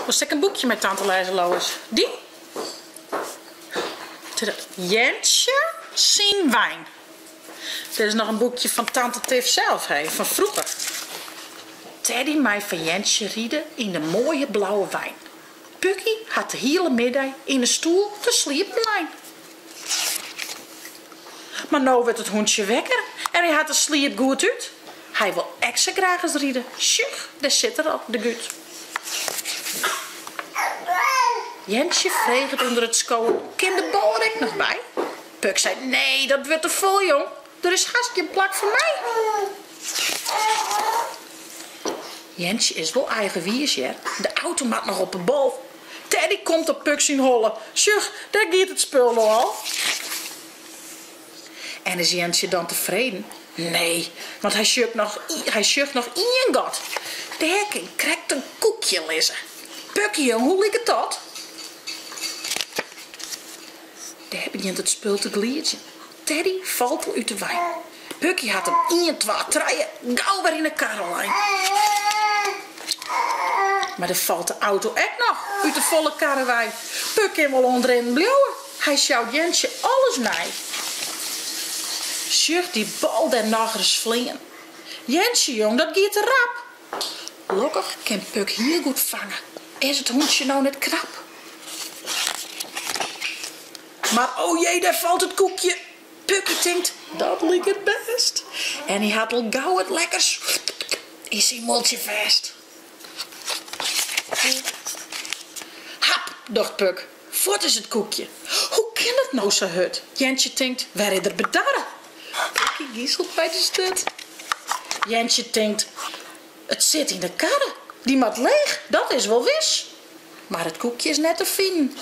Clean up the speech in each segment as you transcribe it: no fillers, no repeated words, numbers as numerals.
Wolst ek in boekje mei tante lêze, Lois? Dy? Jentsje syn wein. Dit is noch in boekje fan tante Tiff sels, hé, fan froeger. Teddy mei fan Jentsje ride yn de moaie blauwe wein. Pukkie hat de hiele middei yn 'e stoel te sliepen lein. Mar no wurdt it hûntsje wekker en hy hat de sliep goed út. Hy wol ek sa graach ris ride. Sjoch, dêr sit er al, de gút. Jentsje freget ûnder it skowen, Kin de bal der ek noch by? Puk seit, Nee, dat wurdt te fol, jong. Der is hast gjin plak foar my. Jentsje is wol eigenwiis, hear. De auto moat noch op 'e bol. Teddy komt op Puk syn holle. Sjoch, dêr giet it spul no al. En is Jentsje dan tefreden? Nee, want hy sjocht noch, hy sjocht noch ien gat. Dêr kin krekt in koekje lizze. Pukkie jong, hoe liket dat? Dêr begjint it spul te gliidzjen. Teddy falt al út de wein. Pukkie hat him ien, twa, trije gau wer yn 'e karre lein. Mar der falt de auto ek noch út de folle karre wei. Puk kin wol oan it rinnen bliuwe. Hy sjout Jentsje alles nei. Sjoch dy bal dêr nochris flean. Jentsje jong, dat giet te rap. Lokkich kin Puk hiel goed fange. Is it hûntsje no net knap? Mar o jee, dêr falt it koekje. Pukkie tinkt, dat liket bêst. En hy hat al gau it lekkers yn syn mondsje fêst. Hap, docht Puk, fuort is it koekje. Hoe kin it no sa hurd? Jentsje tinkt, wêr is er bedarre? Pukkie giselt by de sturt. Jentsje tinkt, it sit yn de karre. Dy moat leech, dat is wol wis. Mar it koekje is net te finen.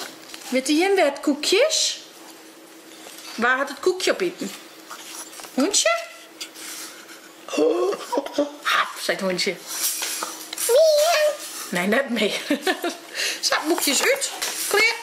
Witte jim wêr't it koekje is? Wa hat it koekje opiten? Hûntsje? Hap, seit hûntsje. Nee, net mear. Sa, boekje is út. Klear.